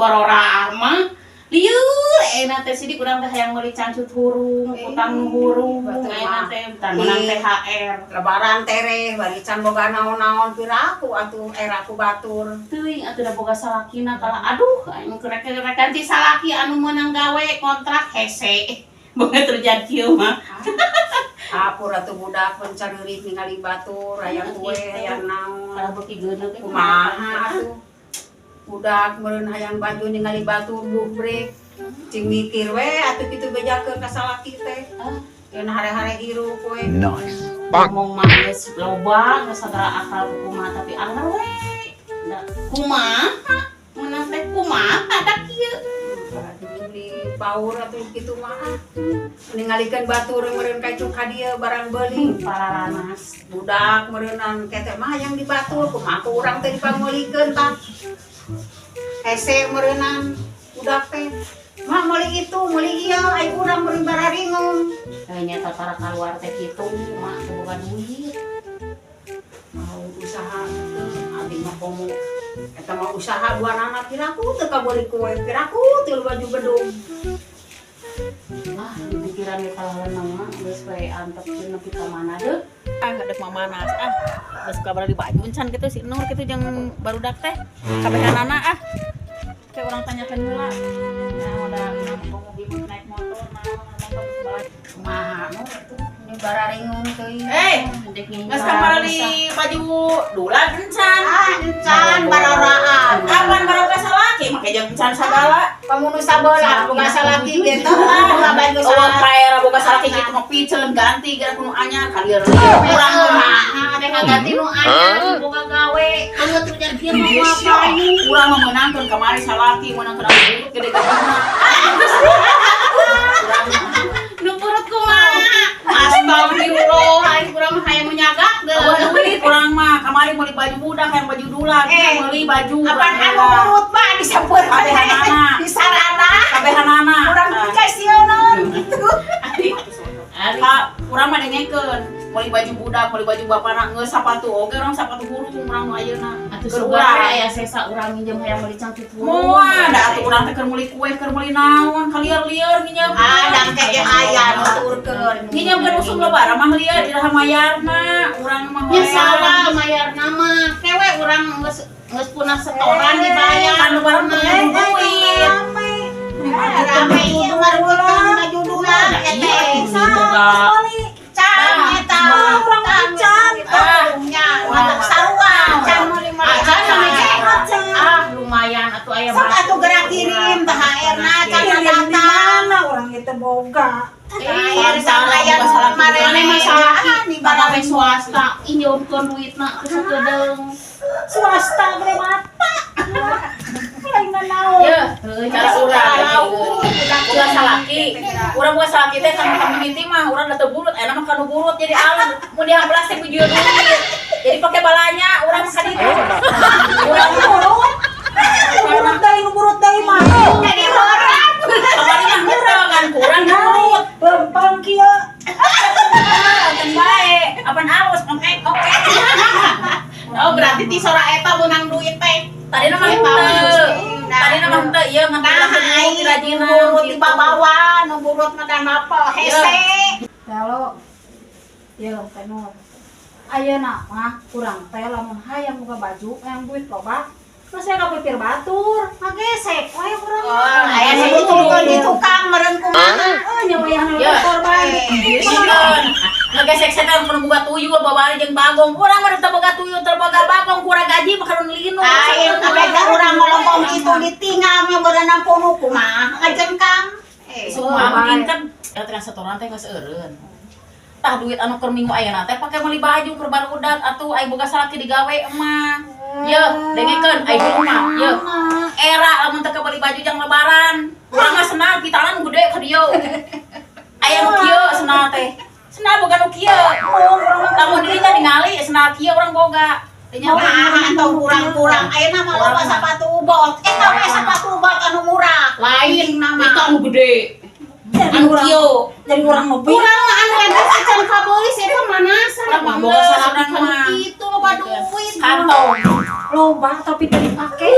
Barora mah lieur enak teh sini, urang teh hayang meuli cangcut hurung, utang nu hurung, Batur ayeuna mah. Teh entar menang THR. Lebaran tereh bari can boga naon-naon, piraku atuh era ku batur. Teuing atuh da boga salakina kalah, aduh, aing keur rek ganti salaki anu meunang gawe kontrak hese. Boga terjadi kieu mah. Apur atuh budak pun careurik ningali batur, hayang kue, hayang naon. Kalah beuki geuneuk ge. Kumaha atuh? Budak meureun hayang baju ningali batur buh brek. Cing mikir we atuh kitu bejakeun ka salaki teh. Ah. Yeun hare-hare hirup we. Nice. Ngomong mah geus loba, geus sagala akal kumaha, tapi anger we. Da kumaha? Meunang teh kumaha da kieu? Aduh, di paur atuh kitu mah ah. Ningalikeun batur meureun ka ka dieu barang beuli. Pararanas. Budak meureunan kete mah hayang dibatur, kumaha ku urang teh dipangeulikeun tah. Hese meureunan budak teh. Mah meuli itu, meuli ieu, ai urang meureun bararingung. Nya tara keluar teh kitu, mah teu boga duit. Mau usaha abdi mah komo eta mah usaha dua anak, piraku teu kabeuli kue, piraku teu baju bedug. Ah, di pikiran ge kalah leneng mah geus we antepkeun nepi ka mana deuh. Ah, dek mamanas ah, geus kabar di baju encan kitu si Nur kitu jeung barudak teh kabehanana ah. Kayak urang tanyakeun heula. Nah, udah komo naik motor naon ngomong ka. Kumaha nu atuh ini bararingung teuing. Eh, Dek. Geus kamari baju dulan encan? Ah, encan baroraan. Kapan baroga salaki make jeung encan sagala? Pamunu sabeula boga salaki ge teh boga baju Oh, salaki. Kaera boga salaki kitu mah piceun ganti gara kudu anyar kalieur urang mah. Nah, ada ngaganti nu anyar boga gawe. Anu terjadi kieu mah moal payu. Urang mah meunangkeun kamari salaki meunangkeun anu burut gede gajina. Urang mah. Nu burut kumaha? Astagfirullah, aing urang mah hayang menyagak Eueuh deuh. Duit urang mah kamari meuli baju budak, hayang baju dulan, Eh, meuli baju. Apaan anu burut mah disampeurkeun Kabehanana. di sarana. Kabehanana. Urang ka sieun gitu. Ari ari Ka urang mah dengekeun meuli baju budak, meuli baju bapana, geus sapatu oge urang sapatu hurung urang nu ayeuna. Atuh Keur sugan urang. we aya sesa urang minjem hayang meuli cangcut hurung. Moal da atuh urang teh keur meuli kue, keur meuli naon, kalieur-lieur nginjem. Ah, dangke ge aya nuturkeun. Nginjemkeun usum lebaran mah lieur iraha mayarna, urang mah Nya hoream. Salah mayar nama. Kewe urang geus geus punah setoran dibayar. Kan lebaran teu duit. Rame ieu ngarukeun baju dulang Iya, eta. atuh boga. Can eta. Urang can. Nya, mata sarua can meuli meuli. Acan sama Ah, lumayan atuh aya. Sok atuh gerak kirim THR-na can Kirim di datang. mana, orang itu boga. THR sama aya nu Marene marene. masalah Ah, di pagawe swasta injeumkeun duitna ke sakedeung. Swasta gede mata. Lain naon. Ya, Heueuh, cara urang. Ulah salaki. Urang bukan salaki teh kan mimiti mah urang da teu burut, ayeuna mah kanu burut jadi alus. Mun dihamplas teh bujur duit. Jadi pake balanya urang mah ka ditu. Urang mah Burut. Burut deui nu burut deui mah. Jadi orang. Kamari mah henteu kan kurang burut. Lempang kieu. Nonton bae. Apan alus oke oke. Oh, berarti ti sora eta meunang duit teh. Tadi mah henteu. Tadi mah henteu ieu ngan Nah, urang ai rajina. burut di bawah, nu burut mah dan apa hese. Kalau ya teh Nur. Ayeuna mah kurang teh lamun hayang boga baju, hayang duit loba. Terus saya kapipir batur, ngagesek we urang. Oh, Aya sebetulkeun di tukang meureun kumaha. Eh, nya wayahna Ya. korban. Sieun. Ngegesek setan kudu boga tuyul babari jeung bagong. Urang mah teu boga tuyul, teu boga bagong, kurang gaji mah kudu linu. Ayo kabeh da urang ngolongkong kitu ditinggal nya beureunan punu kumaha ngajengkang. Eh, Semua mungkin kan eta teh setoran teh geus eureun. Tah duit anu keur minggu ayeuna teh pake meuli baju keur barudak atuh ai boga salaki digawe mah. Ye, dengekeun ai dulu mah. Ye. Era lamun teu meuli baju jang lebaran. Urang mah senang pitalan gede ka dieu. Aya nu kieu senang teh. Senang boga nu kieu. Lamun dirinya ningali senang kieu urang boga. Teh nya. Nah, atau kurang-kurang. Ayeuna mah loba sepatu bot. Eta we sepatu bot anu murah. Lain Nama. itu anu gede. Jadi anu urang kieu. jadi urang ngopi. Urang mah anu eta sacan kabeuli eta manasan. Urang mah Boga geus, salaki urang kan mah. kitu loba duit. Kantong. Loba tapi teu dipake.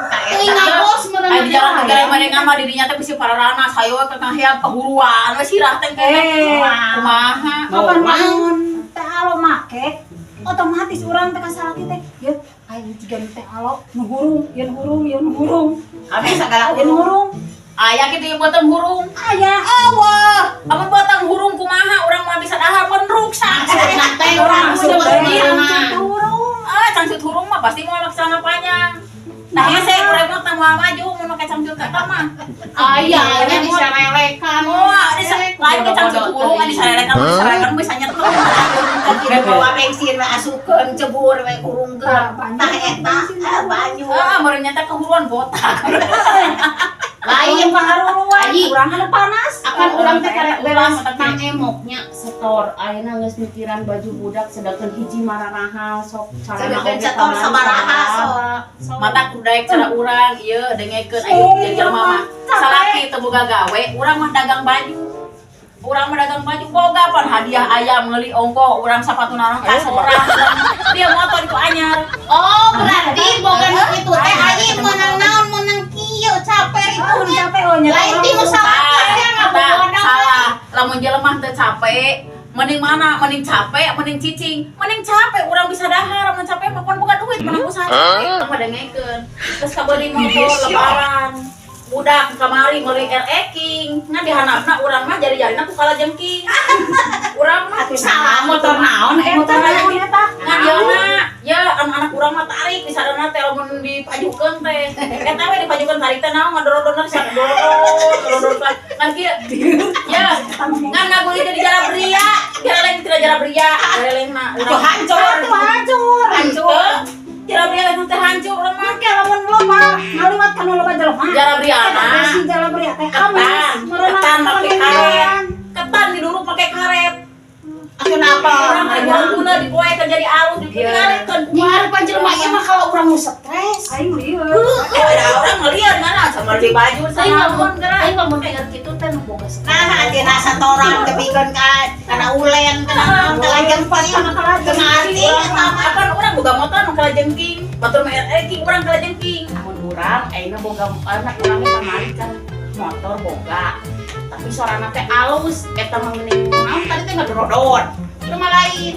Tah Teuing ngabos meureun. Ai di jalan negara mana mah dirinya teh bisi pararana sayo we kakahya pahuruan we sirah teh kene. Eh. Kumaha? Kapan lamun Teh Alo make otomatis urang teh ka salaki teh. Ye, ayo jiga nu Teh Alo nu hurung, ieu nu hurung, ieu nu hurung. Kabeh sagala Ieu nu hurung. Aya kitu ieu beuteung hurung. Aya. Awah, amun beuteung hurung kumaha urang mah bisa dahar mun ruksak. Nah, teh urang Maksud suka teh. mah. Hurung. Ah, cangcut hurung mah pasti mau make celana panjang. Nah, hese urang mah moal maju mun make cangcut eta mah. Aya, nya diserelekan. Moal di lain ke cangcut hurung diserelekan, diserelekan bisa nyetel. Kira bawa bensin we asupkeun cebur we hurungkeun. Tah eta ah, banyu. Ah, meureun nyata kehuruan botak. Lain Paharuruan, Ayi. urang anu panas. Akan urang teh karek beres Urang tang emoknya setor ayeuna geus mikiran baju budak sedangkan hiji mararahal sok calana Sedangkan oge setor kamari sabaraha, sok. Mata kudaek cara urang ieu dengekeun aing jadi jelema mah. Salaki teu boga gawe, urang mah dagang baju. Urang mah dagang baju boga pan hadiah ayam meuli ongkoh urang sapatu naon ka sorang. Dia motor itu anyar. Oh, berarti boga nu kitu teh ayi meunang naon meunang kieu capek Oh, itu nya. capek oh nya. Lain ti nu salaki sia ngabogoda. Salah. Lamun jelema teu capek, mending mana? Mending capek, mending cicing. Mending capek urang bisa dahar, mun capek mah pan boga duit menang usaha capek. Mah dengekeun. Terus kabeuli motor lebaran. Budak kamari meuli RE King. Ngan dihanapna urang mah jari-jarina ku kalajengking. Urang mah Atuh salah Motor naon eta? Motor naon eta? Ngan ieu na, ya anak-anak urang mah tarik di sadana teh lamun dipajukeun teh. Eta we dipajukeun tarik teh naon ngadoror-doror sadoror, doror ngan kieu. Ya, ngan ngaguli teh di jara beria, jara lain tidak jara beria, jara lain mah Atuh urang hancur. Atuh hancur. Hancur. Jara beria lain teh hancur urang mah. Make lamun loba ngaliwat kana loba jelema. Jara beriana. Eta si jara beria teh amis. Ketan, ketan make karet. Ketan diduruk make karet. Atuh napa? Urang teh buang guna dipoekeun jadi alus ditinggalikeun. Nyingarapan jelema ieu mah kalau urang nu stres. Aing lieur. Eh, ada orang ngeliat mana sama di baju Aing sama lamun aing lamun dengar kitu teh nu boga stres. Nah, tina setoran tepikeun ka kana ulen kana naon kalajengking. Teu ngarti eta mah. Apan urang boga motor nu kalajengking, batur mah RE King urang kalajengking. Amun urang ayeuna boga anak urang ge kamari kan motor boga. Tapi sorana teh alus eta mah geuning naon tadi teh ngadorodor. Itu mah lain.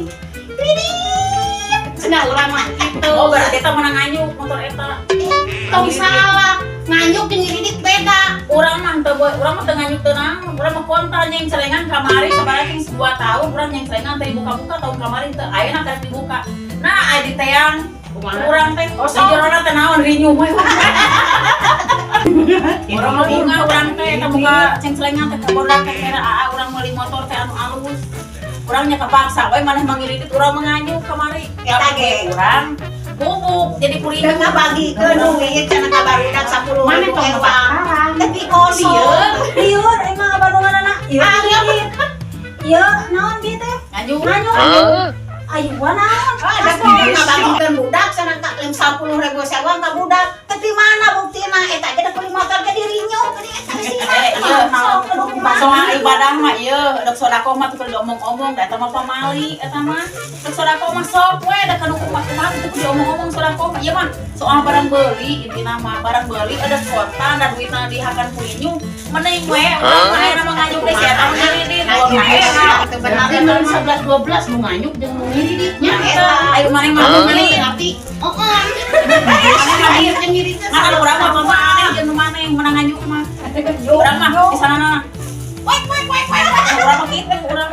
Kridit. Cenah urang mah kitu. Oh, berarti eta menang nganyuk motor eta. Tong salah. Nganyuk jeung ngiridit beda. Urang mah teu boy, urang mah teu nganyuk teu naon. Urang mah kontan yang celengan kamari sabaraha 2 tahun urang yang celengan teh dibuka-buka tahun kamari teu ayeuna karek dibuka. Nah, aya di teang Kumaha? urang teh di jerona teh naon rinyuh we. Urang mah bunga urang teh eta buka cengcelengan teh kabodak teh kira aa urang meuli motor teh anu alus. Urang nya kepaksa we maneh mangiridit urang mah nganyuk kamari. Eta ge. Urang bubuk jadi Teu kuring. ngabagikeun duit cenah ka barudak 10.000 Mana tong ewang. Sekarang. Tapi kosong. Lieur emang abandonganana. Ieu. Ah, Ieu naon bieu teh? Nganyuk. Nganyuk. Ayo gua naon? Ada ngabagikeun budak cenah ka 10.000 sewang ka budak. Tapi mana buktina eta ge da beli motor ge dirinyuk geuning eta sih. Eh, iya. Soal ibadah mah ieu, dek sedekah mah teu diomong-omong, da eta mah pamali eta mah. Dek sedekah mah sok we da kanu kumaha kumaha teu diomong-omong sedekah mah. Ieu mah soal barang beli intina mah barang beli ada kontan dan duitna dihakan ku inyu mending we urang mah ayeuna mah nganyuk deui si eta mah ngiridit. Teu bener Tapi mun 11 12 nu nganyuk jeung nu ngiridit nya. Eta. Ayo maneh mah Maneh beli. ngerti. Oh, oh. Maneh jeung ngiridit. Ngan urang mah mah aneh jeung nu maneh menang nganyuk mah. Urang mah di sana na. Wek wek wek wek. Urang mah kitu urang.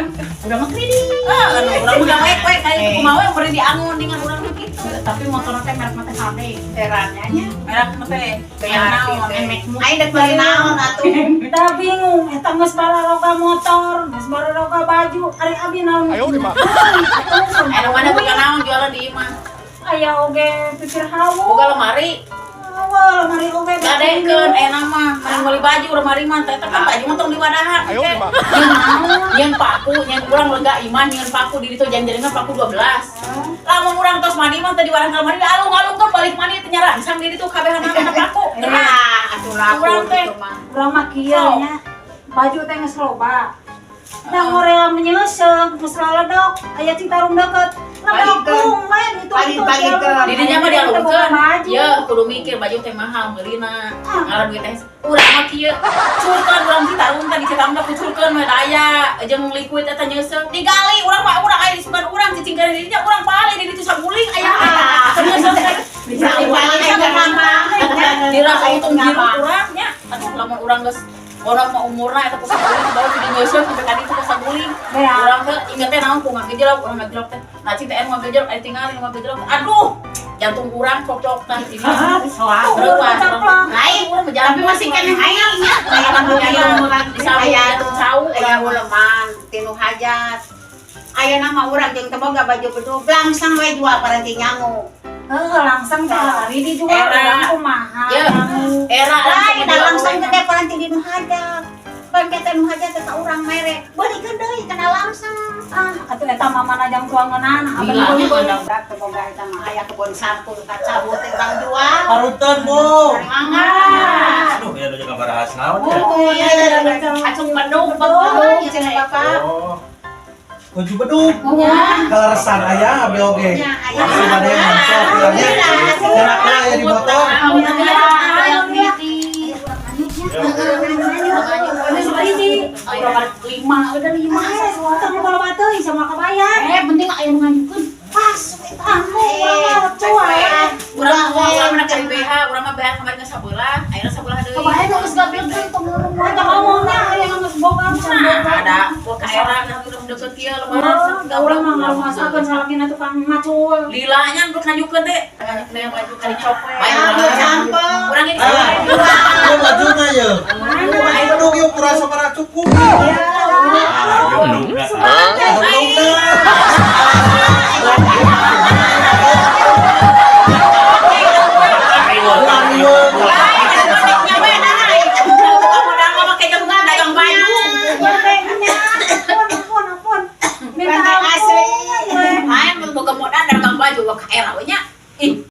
Udah mah kredit. Ah, anu urang mah wek wek kayak kumaha we beri diangun dengan urang mah kitu. Tapi motor teh merek mah teh HD. Herannya nya. Merek mah teh Teu naon. Emek mu. Aing dek meuli naon atuh. Da bingung eta geus bararoga motor, geus bararoga baju, ari abi naon? Ayo, di mah. Anu mana boga naon jualan di imah. Aya oge pikir hawu. Boga lemari. Wah, lemari oge. Gadekeun aya mah, mending meuli baju lemari mah teh eta kan baju mah tong diwadahan. Ayo, di mah. Yang paku, yang urang lega iman nyeun paku di ditu jangan-jangan paku 12. Lamun urang tos mandi mah teu diwadahan ka lemari alung-alungkeun balik mandi teh nyarangsang di ditu kabehanana paku. Nah, atuh laku Urang teh. gitu mah. Urang mah kieu nya. Baju teh geus loba. Da ngorea menyeuseuh, geus laledok, aya Citarum deket. Ngedukung we itu. Pagi-pagi. Didinya mah dialungkeun. Ye, kudu mikir baju teh mahal meulina. Ngalah duit teh urang mah kieu. Curkeun urang Citarum teh di Citarum teh kucurkeun we daya jeung liquid eta nyeuseuh. Digali urang mah urang aya di sugan urang cicing kana didinya urang balik di ditu saguling aya. Nyeuseuh teh. Dirasa untung biru urang nya. Aduh lamun urang geus orang mah umurna eta ku saguling baru jadi nyeuseuh sampai tadi itu ku saguling. Urang teh inget teh naon ku ngagejelok urang ngagejelok teh. Nah cing teh ngagejelok aya tinggal ngagejelok. Aduh, jantung urang cocok-cocok ini. Lain, tapi masih kena hayang nya. Aya aya uleman tinu hajat. Aya nama urang jeung teu boga baju bedug langsung we jual paranti nyangu. Heuh, langsung teh hari dijual urang kumaha. Era lain langsung gede paranti di nu hajat. Pan kita nu hajat teh ka urang mere. Beulikeun deui kana langsung. Ah, atuh eta mah mana jang tuangeunana. Budak teu boga eta mah aya kebon sampul kacabut teh urang jual. Parutan, Bu. Mangga. Aduh, ya lu juga bahas naon ya. Oh, iya, Acung bedug oh, cenah Bapak. Oh. Baju bedug. Kaleresan aya abdi oge. Nya aya. Masih bade ngancok bilangnya. Gerakna aya di motor. Lima, udah lima. Tong kalau batu sama kabayar. Penting aya nu ngajukeun. Pas anu urang mah cuek. Urang mah urang mah keur BH, urang mah BH kemarin geus sabelah, ayeuna sabelah deui. Kabayar nu geus gabilkeun tong ngurung. Eta ngomongna aya geus boga can boga. Ada ka era nah udah deket kieu lebaran. Urang mah ngarumasakeun salakina tukang macul. Lilanya nu ngajukeun teh. Ngajukeun baju kali copet. Ayo campur. Urang ini Ah, lu bajuna ye. Ayo bedug yuk kurang sabaraha cukup. Ah, bedugna. Bedugna. Urang ieu. Dagang baju. Ampun, ampun, ampun. Minta asli. Lain boga modal dagang baju ka era we nya. Ih.